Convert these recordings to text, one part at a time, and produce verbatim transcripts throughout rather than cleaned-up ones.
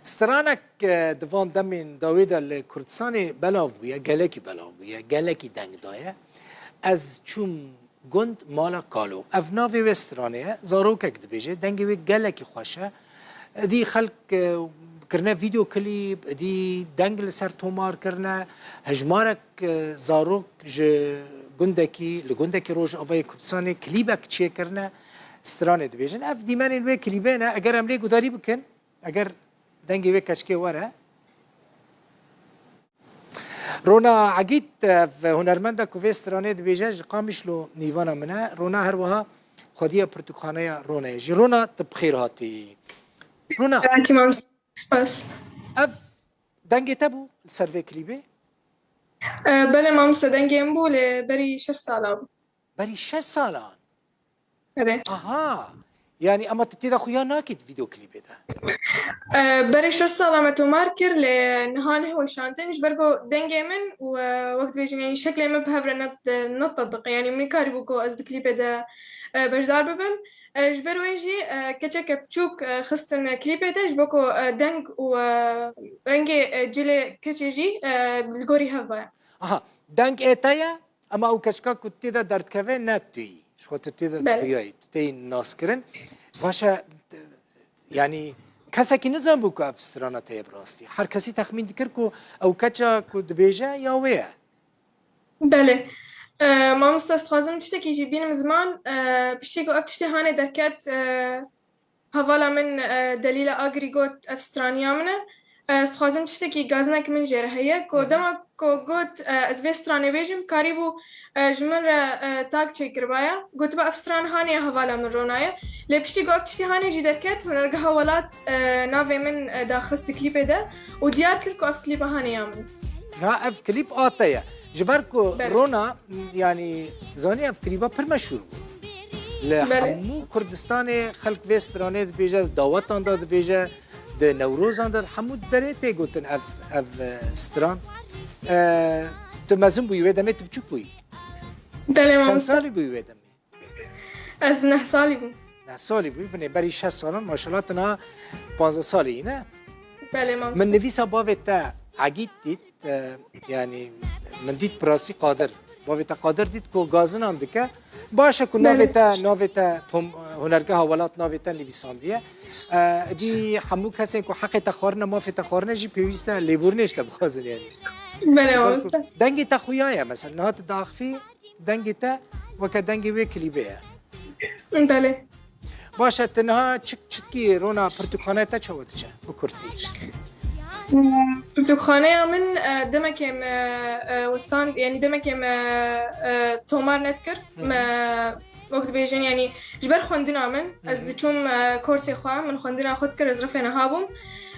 Stranek, e, di van demên dawê de li Kurdistanê belav bûye, gelekî belav bûye, gelekî deng daye. Ez çûm gund mala Kalo. Ev navê wê stranê ye. Zarokek dibêje, dengê wê gelekî xweş e. Dî xelk, e, kirine vîdeo klîp, dî deng li ser tomar kirine. Hejmarek, e, zarok ji gundekî, li gundekî Rojavayê Kurdistanê klîbek çêkirine, stranê dibêjin. Ev dîmenên wê klîbê ne. Eger em lê gudarî bikin, eger dengê wê keçikê were. Rona Egît, ev hunermenda ku vê stranê dibêje, ji Qamişlo mîvana min e. Rona her wiha xwediya pirtûkxaneya Ronayê jî. Rona, tu bi xêr hatî. Rona, Spas. Ev dengê te bû li ser vê klîbê? E, belê mamoste, dengê min bû, lê berî şeş sala bû. Berî şeş salan? Erê. Aha. Yani ama tu tê de xuya nakî di vîdeo klîbê de? E, berê şeş sala me tomar kir, lê niha nehweşandin, ji ber ku dengê min û, e, wek dibêjin, yani şeklê min bi hev re ne, ne tediqe. Yani min karîbû ku ez di klîbê de, e, beşdar bibim. E, ji ber wê jî, e, keçeke biçûk, e, xistin klîbê de, ji bo ku, e, deng û, e, rengê, e, cilê keçê jî, e, li gorî hev baya. Aha, deng ê te ye, ama ew keçika ku tê de derdikeve ne tu yî. Ji xwe tu tê de Belê. Xuyayî, tu tê yî naskirin. Baş e, yani kesekî nizanbû ku ev strana te ye bi rastî. Her kesî texmîn dikir ku ew keça ku dibêje ya wê ye. Belê. E, mamoste, ez dixwazim tiştekî jî bînim ziman. E, piştî ku ev tiştê hanê derket, e, hevala min, e, Delîla Agirî got, ev straniya min e. E, ez dixwazim tiştekî gazinek min jê re heye, ku Hı hı. Dema ku got, e, ez vê stranê bêjim, karîbû, e, ji min re, e, tag çêkiribaya. Gotiba, ev stran hanê ya hevala min Rona ye. Lê piştî ku ev tiştê hanê jî derket, Hunergeha Welat, e, navê min, e, daxist di klîpê de û diyar kir ku ev klîpa hanê ya min. Ha, ev klîp a te ye. Ji ber ku Belê. Rona, yani, zanî ev klîpa pir meşhûr bû. Li Belê. Hemû Kurdistanê xelk vê stranê dibêje, di dawetan de dibêje, di Newrozan de, hemû derê tê gotin ev, ev, e, stran. E, tu mezin bûyî wê demê, tu biçûk bûyî? Belê, Çend mamoste. Salî bûyî wê demê? Ez neh salî bûm. Neh salî bûyî, binê berî şeş salan, maşallah, tu niha panzdeh salî yî, ne? Belê, mamoste. Min nivîsa bavê te Egît dît, e, yani min dît bi rastî Qadir. Bavê te Qadir dît ku gazinan dike. Baş e ku Belê. Navê te, navê te Tom, Hunergeha Welat navê te nivîsandiye. E, dî hemû kesên ku heqê te xwarine, mafê te xwarine jî pêwîst e lêbûrinê ji te bixwazin yani. Belê, mamoste. Dengê te xuya ye, mesela niha tu diaxivî, dengê te weke dengê wê klîbê ye. Belê. Baş e, tu niha çik çitkî Rona pirtûkxaneya te çawa diçe? Bi kurtî. Pirtûkxaneya min, e, demekê me, e, westan, yani demekê me, e, tomar nedikir. Hı hı. Me, wek dibêjin, yani ji ber xwendina min, ez Hı hı. diçûm, e, korsê xwe, min xwendina xwe dikir, ez refê niha bûm.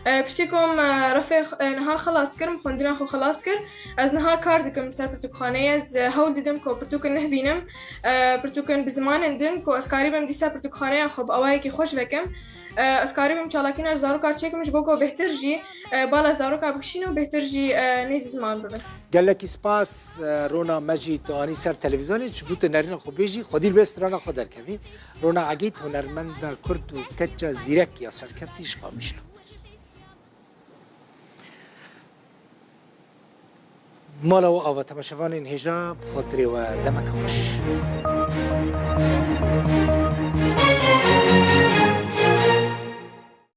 E, piştî ku me refê, e, niha xelas kir, min xwendina xwe xelas kir. Ez niha kar dikim li ser pirtûkxaneyê. Ez, e, hewl didim ku pirtûkin neh bînim. E, pirtûkin bi zimanên din ku ez karîbim dîsa pirtûkxaneya xwe bi awayekî xweş vekim. E, ez karîbim çalakîna ji zarokan çêkim ji bo ku bêhtir jî, e, bala zaroka bikişînim û bêhtir jî, e, nêzî ziman bibim. Gelekî spas, e, Rona, me jî tu anî ser televîzyonê, ji bo tu nerîna xwe bêjî, xwedî li wê strana xwe derkevî. Rona Egît, hunermenda Kurd û keça zîrek ya serkeftî ji Qamişlo. Mala we ava, temaşevanên hêja, bi xatirê we, demeke xweş.